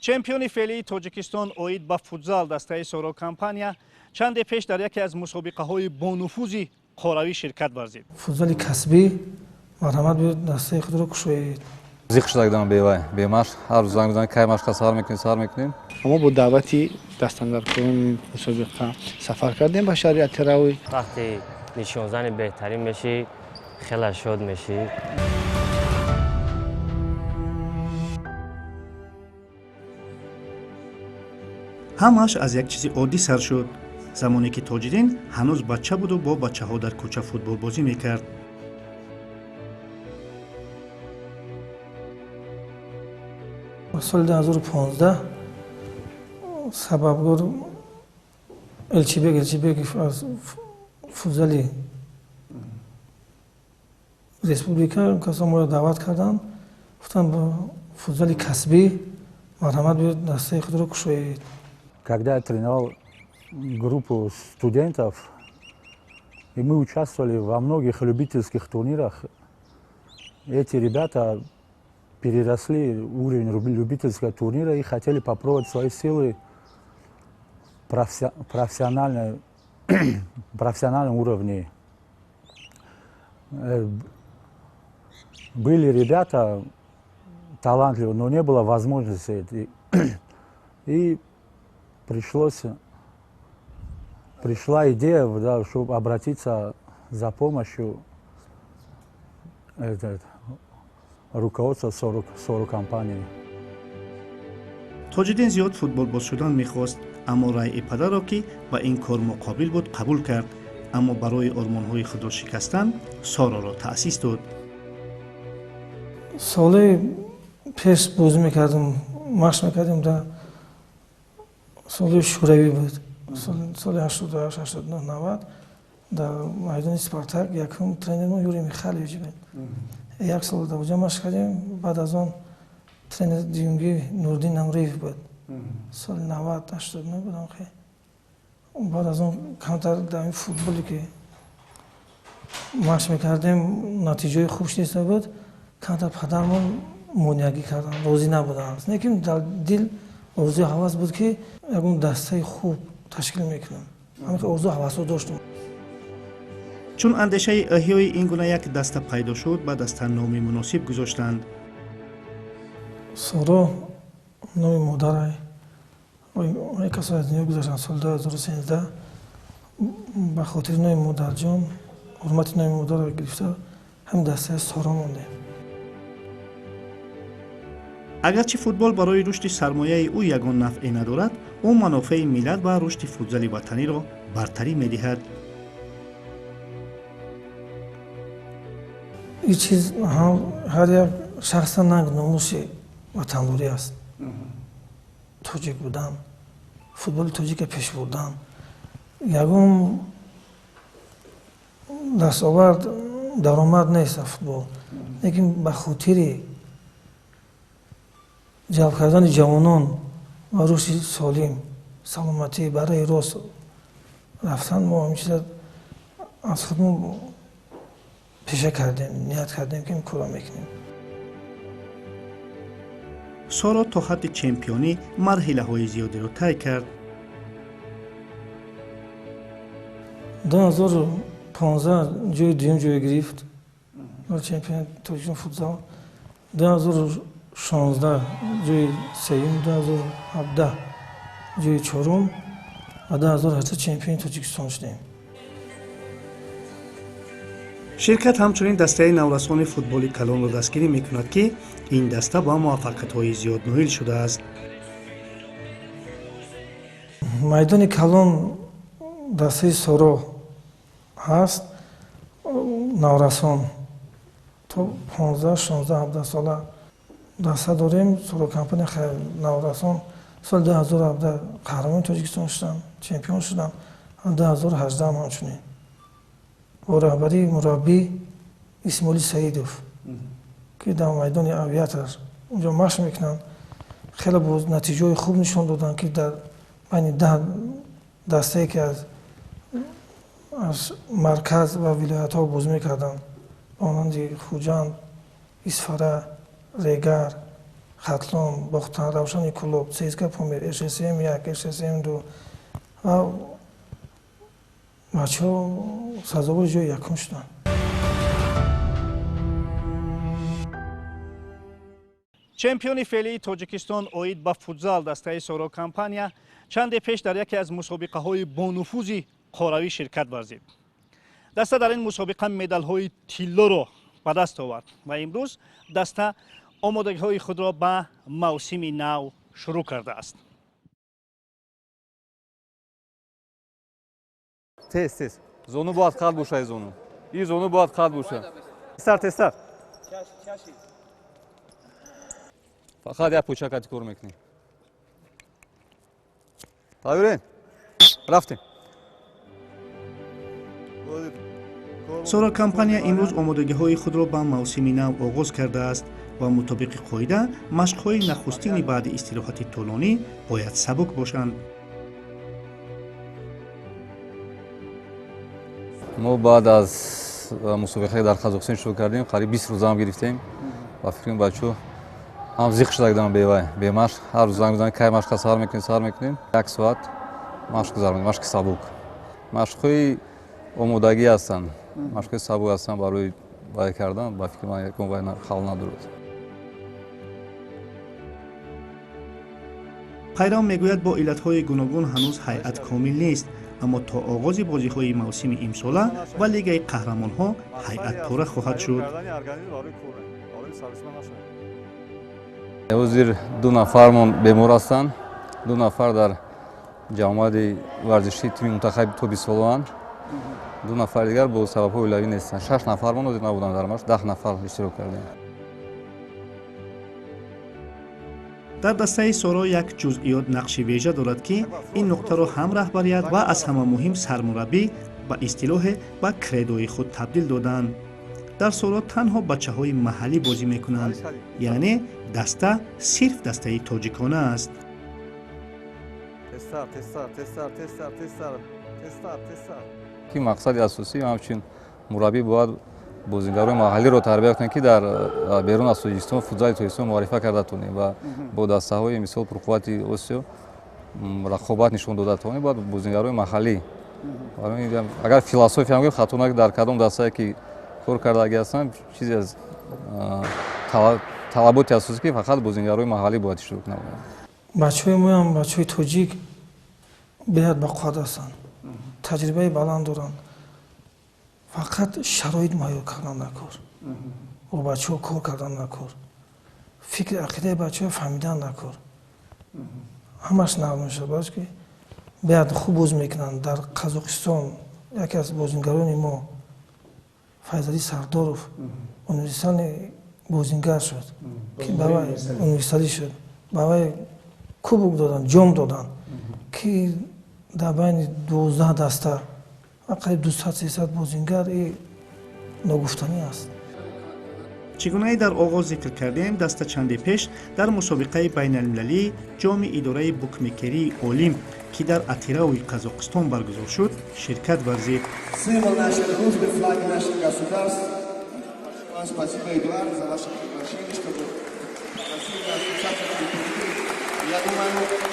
Чемпиони феълии Тоҷикистон оид ба футзал, дастаи Соро компания, чанде пеш дар яке аз мусобиқаҳои бонуфузи қоравӣ ширкат варзид. Футзали касбӣ, марҳамат, биёд, дастаи худро кушоед. Зиқ шудагдам, бевай бемашқ, ҳар рӯз занг мезанад: кай машқа сар мекунем, сар мекунем. Мо бо даъвати дастандаркорони мусобиқа сафар кардем ба шаҳри Атирауй. Вақте нишонзани беҳтарин мешӣ, хеле шод мешӣ. Ҳамааш аз як чизи оддӣ сар шуд, замоне ки Тоҷиддин ҳанӯз бача буду бо бачаҳо дар кӯча футболбозӣ мекард. Соли 2015 сабабгор Элчибек Элчибеков аз футзали республика касо моро даъват карданд, гуфтанд: ба футзали касбӣ, марҳамат, биёд, дастаи худро кушоед. Когда я тренировал группу студентов, и мы участвовали во многих любительских турнирах, эти ребята переросли уровень любительского турнира и хотели попробовать свои силы профессиональном уровне. Были ребята талантливые, но не было возможности. И пришла идея, да, чтобы обратиться за помощью этот, руководства 40 компании. Тоҷиддин зиёд футболбоз шудан мехост, аммо раъи падарро, ки ба ин кор муқобил буд, қабул кард, аммо барои ормонҳои худро шикастан Сороро таъсис дод. Соли пеш бозӣ мекардем, машқ мекардем, дар соли шӯравӣ буд, соли 88, 89, 90, дар майдони Спартак. Якум тренермо Юрий Михайлович буд. Як сол дар оҷа машқ кардем. Баъд аз он тренер дуюмгӣ Нурдин Амриев буд, соли 90, 89 будам. Хе, баъд аз он камтар дар ин футболе ки машқ мекардем, натиҷаи хуб неста буд. Камтар падармон монеагӣ карданд, розӣ набуданд, лекин дар дил орзуи ҳавас буд, ки ягон дастаи хуб ташкил мекунам. Ҳамин орзу ҳавасҳо доштум. Чун андешаи эҳёи ин гуна як даста пайдо шуд, ба даста номи муносиб гузоштанд. Соро номи модарай, касо аз дунё гузаштанд соли 2013. Ба хотири номи модарҷон, ҳурмати номи модарро гирифта, ҳамин дастаи Соро мондем. Агарчи футбол барои рушди сармояи ӯ ягон нафъе надорад, ӯ манофеи миллат ва рушди футзали ватаниро бартарӣ медиҳад. Ин чиз ҳар як шахса нанг, номуси ватандорӣ аст. Тоҷик будан, футболи тоҷика пеш бурдан, ягон дастовард, даромад нест аз футбол, лекин ба хотири ҷалб кардани ҷавонон ва рушди солим, саломатӣ, барои рост рафтан, мо ҳамин чиза аз худмон пеша кардем, ният кардем, ки ин корро мекунем. Соро то ҳадди чемпионӣ марҳилаҳои зиёдеро тай кард. 2015 ҷои дуюм ҷой гирифт дар чемпионати Тоҷикистон футзал, 2016 ҷои сеюм, 2017 ҷои чорум ва 2018 чемпиони Тоҷикистон шудем. Ширкат ҳамчунин дастаи наврасони футболи калонро дастгирӣ мекунад, ки ин даста ба муваффақиятҳои зиёд ноил шудааст. Майдони калон дастаи Соро ҳаст. Наврасон то 15, 16, 17 сола даста дорем. Соро компания наврасон соли 2017 қаҳрамони Тоҷикистон шуданд, чемпион шуданд, 2018 ҳамчунин бо раҳбарии мураббӣ Исмоили Саидов, ки дар майдони Авиатор унҷо машқ мекунанд, хеле бо натиҷаҳои хуб нишон доданд, ки дар байни 10 дастае, ки аз марказ ва вилоятҳо бозӣ мекарданд, ба монанди Хуҷанд, Исфара, Регар, Хатлон, Бохтан, Равшани Кӯлоб, ЦСКА Помир, РШСМ 1, РШСМ 2 ва бачаҳо сазовори ҷои якум шуданд. Чемпиони феълии Тоҷикистон оид ба футзал дастаи Соро компания чанде пеш дар яке аз мусобиқаҳои бонуфузи қоравӣ ширкат варзид. Даста дар ин мусобиқа медалҳои тиллоро ба даст овард ва имрӯз даста омодагиҳои худро ба мавсими нав шурӯъ кардааст. Тез, тез. Зону бояд қат боша, зону. И зону бояд қат боша. Тезтар, тезтар. Фақат як пӯча кати кор мекунем. Тайёрен? Рафтем. Соро компания имрӯз омодагиҳои худро ба мавсими нав оғоз кардааст ва мутобиқи қоида машқҳои нахустини баъди истироҳати тӯлонӣ бояд сабук бошанд. Мо баъд аз мусобиқае дар Қазоқистон шурӯъ кардем, қариб 20 рӯзаам гирифтем. Ба фикрам бачаҳо ҳам зиқ шуда буданд бевай, бемашқ. Ҳар рӯз занг мезананд, кай машқа сар мекунем, сар мекунем. Як соат машқ гузаронем, машқи сабук. Машқҳои омодагӣ ҳастанд, машқҳои сабук ҳастанд барои вай кардан. Ба фикри ман ягон вай хал надорад. Пайрав мегӯяд, бо иллатҳои гуногун ҳанӯз ҳайат комил нест, аммо то оғози бозиҳои мавсими имсола ва лигаи қаҳрамонҳо ҳайат пурра хоҳад шуд. Ҳозир 2 нафармон бемор ҳастанд, 2 нафар дар ҷамоати варзишии тими мунтахаби то 20 солаанд, 2 нафари дигар бо сабабҳои оилавӣ нестанд. 6 нафармон ҳозир набуданд дар машқ, 10 нафар иштирок кардем. Дар дастаи Соро як ҷузъиёт нақши вежа дорад, ки ин нуқтаро ҳам раҳбарият ва аз ҳама муҳим сармураббӣ ба истилоҳе ба кредои худ табдил доданд. Дар Соро танҳо бачаҳои маҳаллӣ бозӣ мекунанд, яъне даста сирф дастаи тоҷикона аст. Ки мақсади асосӣ ҳамчун мураббӣ бояд бозигарони маҳаллиро тарбия кунем, ки дар берун аз Тоҷикистон футзали Тоҷикистон муаррифа карда тонем ва бо дастаҳои мисол пурқуввати Осиё рақобат нишон дода тонем. Бояд бозигарони маҳаллӣ. Агар философия ҳам гӯем, хато накунем, дар кадом дастае ки кор кардагӣ ҳастанд, чизе аз талаботи асосӣ ки фақат бозигарони маҳаллӣ бояд иштирок намоянд. Бачаҳои моям бачаҳои тоҷик беҳад бақувват ҳастанд, таҷрибаи баланд доранд. Фақат шароит муҳайё кардан дар кор, бо бачаҳо кор кардан дар кор, фикри ақидаи бачаҳо фаҳмидан дар кор, ҳамаш нағз мешавад. Барои ки беҳад хуб боз мекунанд. Дар Қазоқистон яке аз бозингарони мо Файзалӣ Сардоров университетни бозингар шуд, ки ба вай университетӣ шуд, ба вай кубок доданд, ҷом доданд, ки дар байни 12 даста қариб 200-300 бозингар и ногуфтанӣ аст. Чӣ гунае дар оғоз зикр кардем, даста чанде пеш дар мусобиқаи байналмилалии ҷоми идораи букмекерии Олимп, ки дар Атирауи Қазоқистон баргузор шуд, ширкат варзид. Символ нашей дружбы, флаг наших государств. Вам спасибо, Эдуард, за ваше приглашение, чтобы пригласили нас участвовать в этом турнире. Я думаю,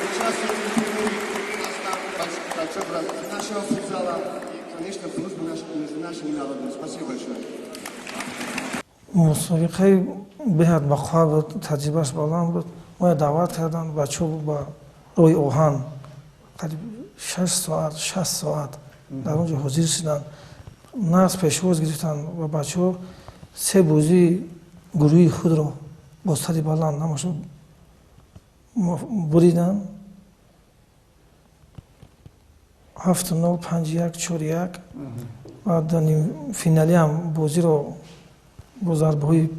участвовать в этом турнире даст нам большой развитие нашего футзала и, конечно, дружбу между нашими народами. Спасибо большое. Мусобиқаи беҳад бақувват буд, таҷрибааш баланд буд. Моя даъват карданд, бачаҳо ба роҳи оҳан қариб 6 соат, 6 соат дар он ҷо ҳозир шуданд, нағз пешвоз гирифтанд ва бачаҳо 3 бозии гурӯҳии худро бо сари баланд ҳамашон буриданд. 7-0, 5-1, 4-1 ва дар финалӣ ҳам бозиро бо зарбаҳои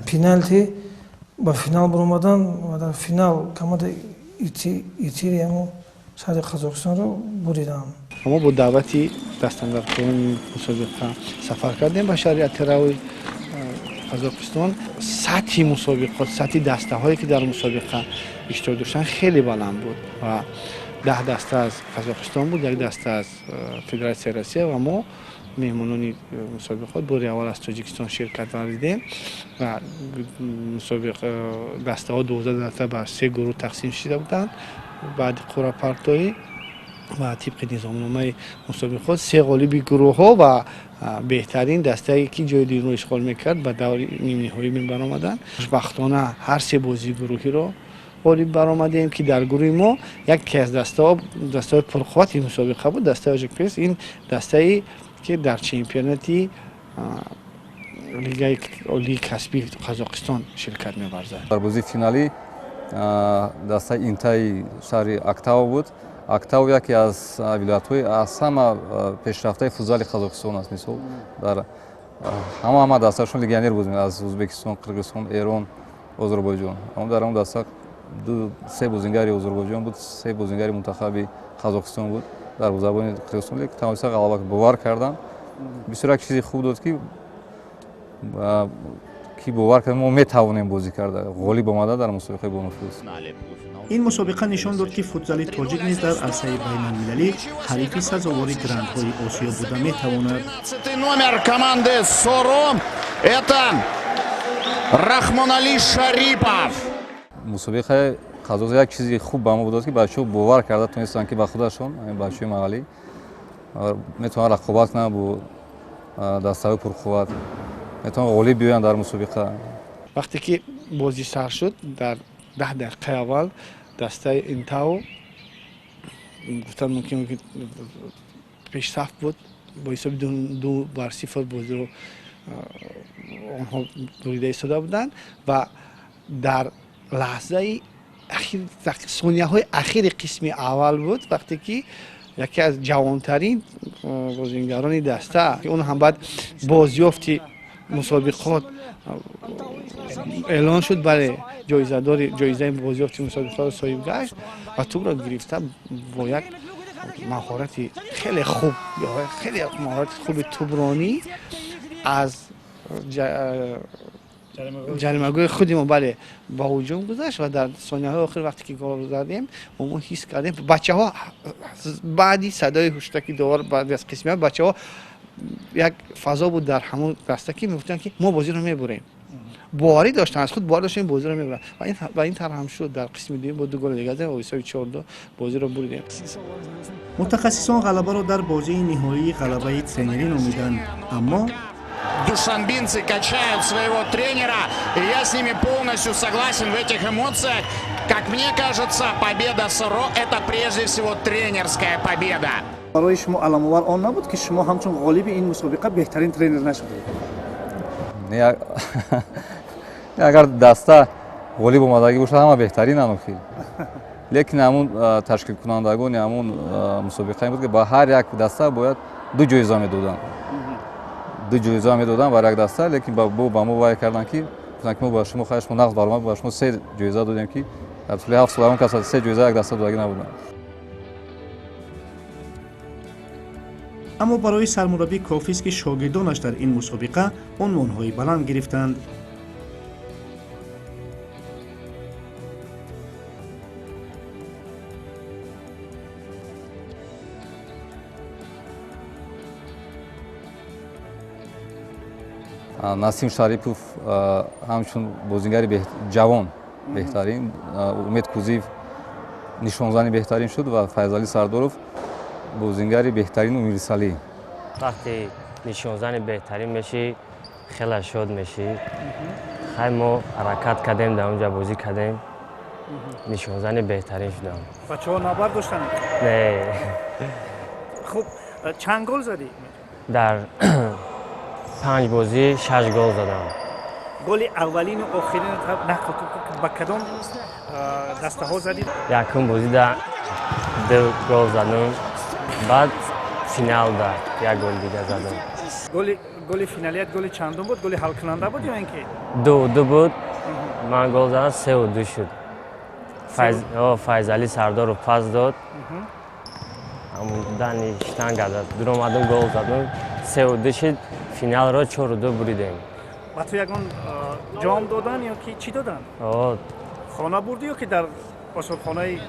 пеналти ба финал баромаданд ва дар финал командаи Итириямо шаҳри Қазоқистонро буриданд. Мо бо даъвати дастандаркорони мусобиқа сафар кардем ба шаҳри Атирауи Қазоқистон. Сатҳи мусобиқот, сатҳи дастаҳое ки дар мусобиқа иштирок доштанд хеле баланд буд ва 10 даста аз Қазоқистон буд, як даста аз Федератсияи Россия ва мо Меҳмонони мусобиқот бори аввал аз Тоҷикистон ширкат варзидем ва дастаҳо 12 даста ба се гурӯҳ тақсим шуда буданд. Баъди қуръапартоӣ ва тибқи низомномаи мусобиқот се ғолиби гурӯҳҳо ва беҳтарин дастае ки ҷои дуюмро ишғол мекард ба даври нимниҳоӣ мебаромаданд. Хушбахтона ҳар се бозии гурӯҳиро ғолиб баромадем, ки дар гурӯҳи мо яке аз дастаҳои пурқуввати мусобиқа буд, дастаи Ожикпресс. Ин дастае ки дар чемпионати лигаи олии касбии Қазоқистон ширкат меварзад. Дар бозии финалӣ дастаи Интаи шаҳри Актау буд. Актау яке аз вилоятҳои аз ҳама пешрафтаи футзали Қазоқистон аст. Мисол дар ҳама дастаашон легионер буд аз Ӯзбекистон, Қирғизистон, Эрон, Озарбойҷон. Аммо дар он даста се бозингари Озарбойҷон буд, се бозингари мунтахаби Қазоқистон буд. Дар забони Қирғизистон лекин тавониста ғалаба бовар карданд. Бисёр як чизи хуб дод, ки бовар кардем мо метавонем бозӣ карда, ғолиб омада дар мусобиқаи бонуфуз. Ин мусобиқа нишон дод, ки футзали тоҷик низ дар арсаи байналмилалӣ ҳарифи сазовори грандҳои Осиё буда метавонад. Номер команды Соро это Рахмонали Шарипов. Мусобиқаи Қазоқистон як чизи хуб ба мо буд, ки бачаҳо бовар карда тонистанд, ки ба худашон бачаҳои маҳаллӣ метавонанд рақобат кунанд бо дастаҳои пурқувват, метавонанд ғолиб биёянд дар мусобиқа. Вақте ки бозӣ сар шуд, дар 10 дақиқаи аввал дастаи Интау гуфтан мумкин ки пешсаф буд, бо ҳисоби 2-0 бозиро онҳо бурида истода буданд ва дар лаҳзаи сонияҳои ахири қисми аввал буд, вақте ки яке аз ҷавонтарин бозингарони даста, ки он ҳам баъд бозёфти мусобиқот эълон шуд, бале ҷоизадори ҷоизаи бозёфти мусобиқотро соҳиб гашт ва тӯбро гирифта бо як маҳорати хеле хуб, хеле маҳорати хуби тӯбронӣ аз ҷаримагоҳи худи мо бале ба ҳуҷум гузашт ва дар сонияҳои охир вақте ки гол задем, мо ҳис кардем бачаҳо баъди садои ҳуштаки довар, баъд аз қисмият бачаҳо як фазо буд дар ҳамон даста, ки мегуфтанд, ки мо бозиро мебурем. Боварӣ доштанд, аз худ бовар доштем бозиро мебуранд ва ин тавр ҳам шуд. Дар қисми дуюм бо 2 голи дига задем ва ҳисоби 4-2 бозиро буридем. Мутахассисон ғалабаро дар бозии ниҳоии ғалабаи тренерӣ номиданд, аммо душанбинцы качают своего тренера, и я с ними полностью согласен в этих эмоциях. Как мне кажется, победа Соро – это прежде всего тренерская победа. Барои шумо аламовар он набуд, ки шумо ҳамчун ғолиби ин мусобиқа беҳтарин тренер нашудед? Агар даста ғолиб омадагӣ бошад, ҳама беҳтаринанд охир. Лекин ҳамун ташкилкунандагони ҳамун мусобиқа буд, ки ба ҳар як даста бояд 2 ҷоиза медоданд. 2 ҷоиза медоданд бар як даста, лекин ба мо вай карданд, ки гуфтанд, ки мо ба шумо хайр, шумо нақд баромад, ба шумо 3 ҷоиза додем, ки дар тӯли 7 сол он кас 3 ҷоиза як даста додагӣ набуданд. Аммо барои сармураббӣ кофист, ки шогирдонаш дар ин мусобиқа унвонҳои баланд гирифтанд. Насим Шарипов ҳамчун бозингари ҷавон беҳтарин, Умед Кузиев нишонзани беҳтарин шуд ва Файзалӣ Сардоров бозингари беҳтарин универсалӣ. Вақте нишонзани беҳтарин мешӣ, хеле шод мешӣ. Хай мо ҳаракат кардем, дар онҷа бозӣ кардем, нишонзани беҳтарин шудам. Бачаҳо набард доштанд? Не. Хуб, чанд гол задӣ? Дар 5 бозӣ 6 гол задам. Голи аввалину охиринро нақл кун, ба кадом дастаҳо задӣ? Якум бозида 2 гол задам, баъд финалда 1 гол дига задам. Голи финалият голи чандум буд? Голи ҳалкунанда буд ё ин ки? 2-2 буд. Ман гол задам, 3-2 шуд. Файзалӣ Сардоров пас дод. Ҳамун дани штанга дод. Дуромадам, гол задам, 3-2 шуд. Финалро 4-2 буридем. Ба ту ягон ҷом додан ё ки чӣ додан? Хона бурдӣ ё ки дар осорхонаи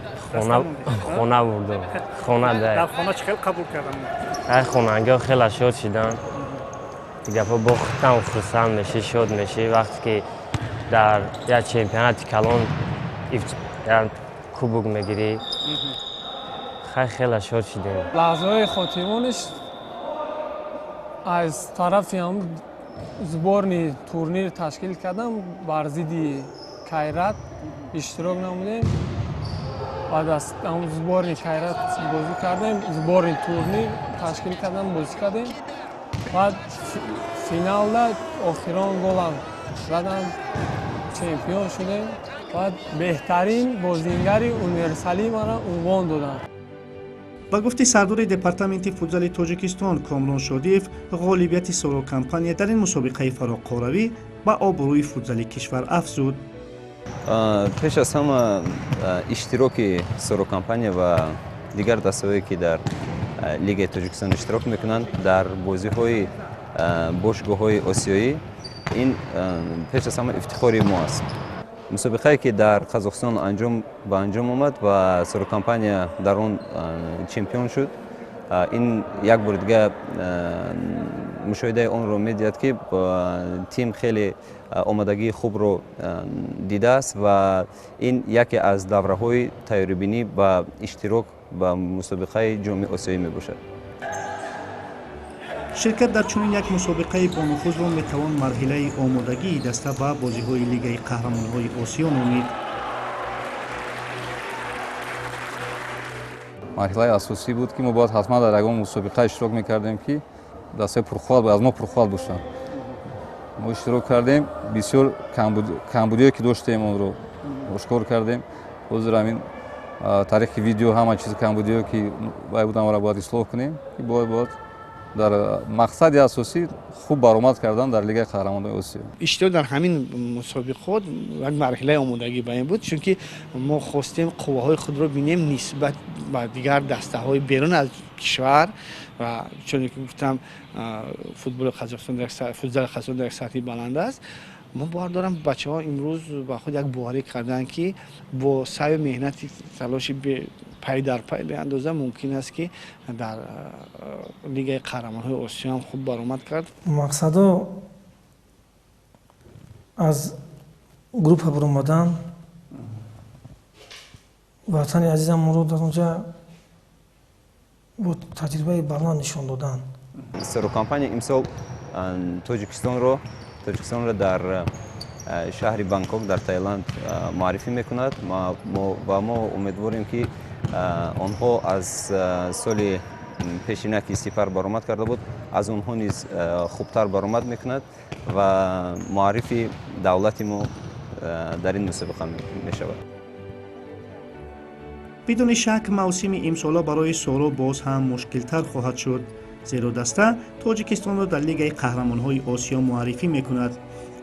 хона бурдам. Хона дар хона чӣ хел қабул карданд? Ай хонангиҳо хеле шод шиданд. Гапҳо бо худтам хурсанд мешӣ, шод мешӣ вақте ки дар як чемпионати калон кубок мегирӣ. Хай хеле шод шидем. Лаҳзаҳои хотирмониш аз тарафи ҳам сборни турнир ташкил кардам, бар зидди Кайрат иштирок намудем. Баъд аз ҳам сборни Кайрат бозӣ кардем, сборни турнир ташкил кардам, бозӣ кардем. Баъд финалда охирон голам задам, чемпион шудем. Баъд беҳтарин бозингари универсалӣ мана унвон доданд. Ба гуфти сардори департаменти футзали Тоҷикистон Комрон Шодиев, ғолибияти Соро Компания дар ин мусобиқаи фароқоравӣ ба обрӯи футзали кишвар афзуд. Пеш аз ҳама иштироки Соро Компания ва дигар дастаҳое ки дар Лигаи Тоҷикистон иштирок мекунанд дар бозиҳои бошгоҳҳои осиёӣ, ин пеш аз ҳама ифтихори мо аст. Мусобиқае ки дар Қазоқистон ба анҷом омад ва Соро Компания дар он чемпион шуд, ин як бори дига мушоҳидаи онро медиҳад ки тим хеле омодагии хубро дидааст ва ин яке аз давраҳои тайёрибинӣ ба иштирок ба мусобиқаи ҷоми осиёӣ мебошад. Ширкат дар чунин як мусобиқаи бонуфузро метавон марҳилаи омодагии даста ба бозиҳои Лигаи қаҳрамонҳои Осиё номид. Марҳилаи асосӣ буд ки мо бояд ҳатман дар ягон мусобиқа иштирок мекардем ки дастаи пурқувват аз мо пурқувват бошанд. Мо иштирок кардем, бисёр камбудиҳое ки доштем онро ошкор кардем. Ҳозир ҳамин тариқи видео ҳама чиз камбудиҳое ки вай буд ҳамаро бояд ислоҳ кунем ки бояд дар мақсади асосӣ хуб баромад кардан дар Лигаи қаҳрамонҳои Осиё. Иштирок дар ҳамин мусобиқот як марҳилаи омодагӣ ба ин буд, чунки мо хостем қувваҳои худро бинем нисбат ба дигар дастаҳои берун аз кишвар ва чуне ки гуфтам футболи Қазоқистон футзали Қазоқистон дар як сатҳи баланд аст. Мо бовар дорам бачаҳо имрӯз ба худ як боварӣ карданд ки бо саъю меҳнати талоши пай дар пай беандоза мумкин аст ки дар Лигаи қаҳрамонҳои Осиё ҳам хуб баромад кард. Мақсадо аз группа баромадан, ватани азизамонро дар онҷа бо таҷрибаи баланд нишон додан. Соро Компания имсол Тоҷикистонро дар шаҳри Бангкок дар Таиланд муаррифӣ мекунад ва мо умедворем ки онҳо аз соли пешина ки сипар баромад карда буд, аз онҳо низ хубтар баромад мекунад ва муаррифи давлати мо дар ин мусобиқа мешавад. Бидуни шак мавсими имсола барои Соро боз ҳам мушкилтар хоҳад шуд, зеро даста Тоҷикистонро дар Лигаи қаҳрамонҳои Осиё муаррифӣ мекунад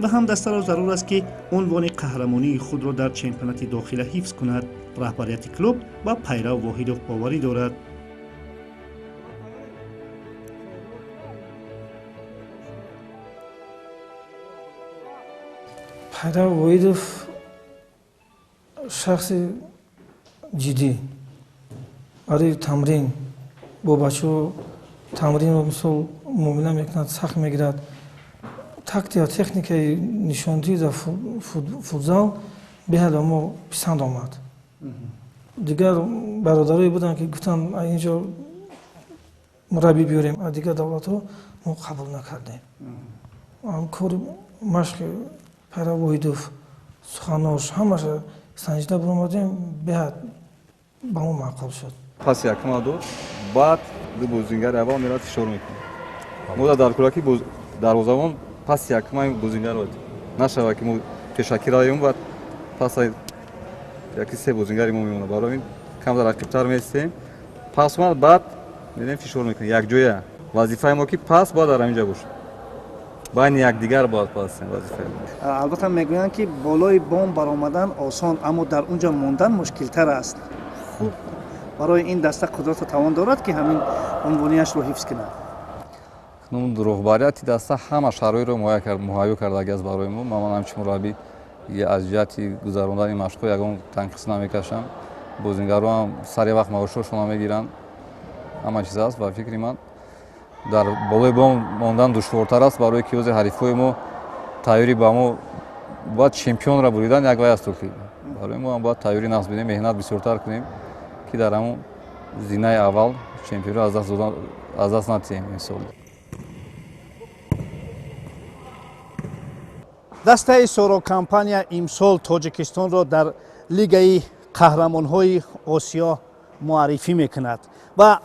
ва ҳам дастаро зарур аст ки унвони қаҳрамонии худро дар чемпионати дохила ҳифз кунад. Раҳбарияти клуб ба Пайрав Воҳидов боварӣ дорад. Пайрав Воҳидов шахси ҷиддӣ барои тамрин бо бачаҳо тамринро мисол муомила мекунад, сахт мегирад. Тактика, техникаи нишондиҳӣ дар футзал беҳад ба мо писанд омад. Дигар бародарое буданд ки гуфтанд инҷо мураббӣ биёрем, аз дигар давлатҳо мо қабул накардем. Кори машқи Пайрав Воҳидов, суханош ҳамаша санҷида баромадем, беҳад ба мо маъқул шуд. Пас якма дод, баъд ду бозингари аввал меравад фишор мекунад. Мо дар кӯраки дарвозабон пас якмаи бозингарро нашавад ки мо пешакӣ равем, баъд пас яки се бозингари мо мемонад. Барои ин камтар рақибтар меистем. Пас омад, баъд медем фишор мекунем якҷоя. Вазифаи мо ки пас бояд дар ҳамин ҷо бошад, байни якдигар бояд пасем вазифаи мо. Албатта мегӯянд ки болои бом баромадан осон, аммо дар он ҷо мондан мушкилтар аст. Хуб, барои ин даста қудрату тавон дорад ки ҳамин унвонияшро ҳифз кунад. Роҳбарияти даста ҳама шароитро муҳайё кардаги аст барои мо. Ман ҳамчун мураббӣ аз ҷиҳати гузарондани машқҳо ягон танқис намекашам. Бозингарҳо ҳам сари вақт маошҳошонро мегиранд. Ҳама чиз аст. Ба фикри ман Дар болои бом мондан душвортар аст, барое ки ҳозир ҳарифҳои мо тайёрӣ ба мо бояд чемпионро буридан як вай асту, ки барои мо ҳам бояд тайёрӣ нағз бинем, меҳнат бисёртар кунем, ки дар ҳамон зинаи аввал чемпионро аз даст надиҳем имсол. Дастаи Соро Компания имсол Тоҷикистонро дар Лигаи қаҳрамонҳои Осиё муаррифӣ мекунад ва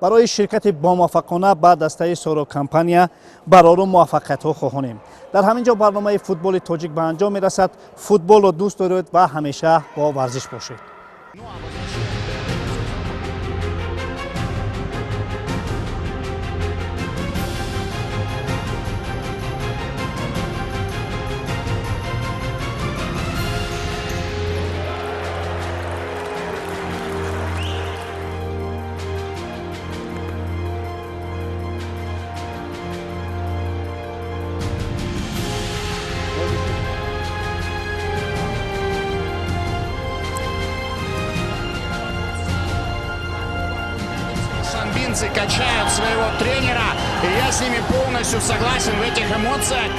барои ширкати бомуваффақона ба дастаи Соро Компания барору муваффақиятҳо хоҳонем. Дар ҳамин ҷо барномаи Футболи тоҷик ба анҷом мерасад. Футболро дӯст доред ва ҳамеша бо варзиш бошед. Душанбинцы качают своего тренера, и я с ними полностью согласен в этих эмоциях.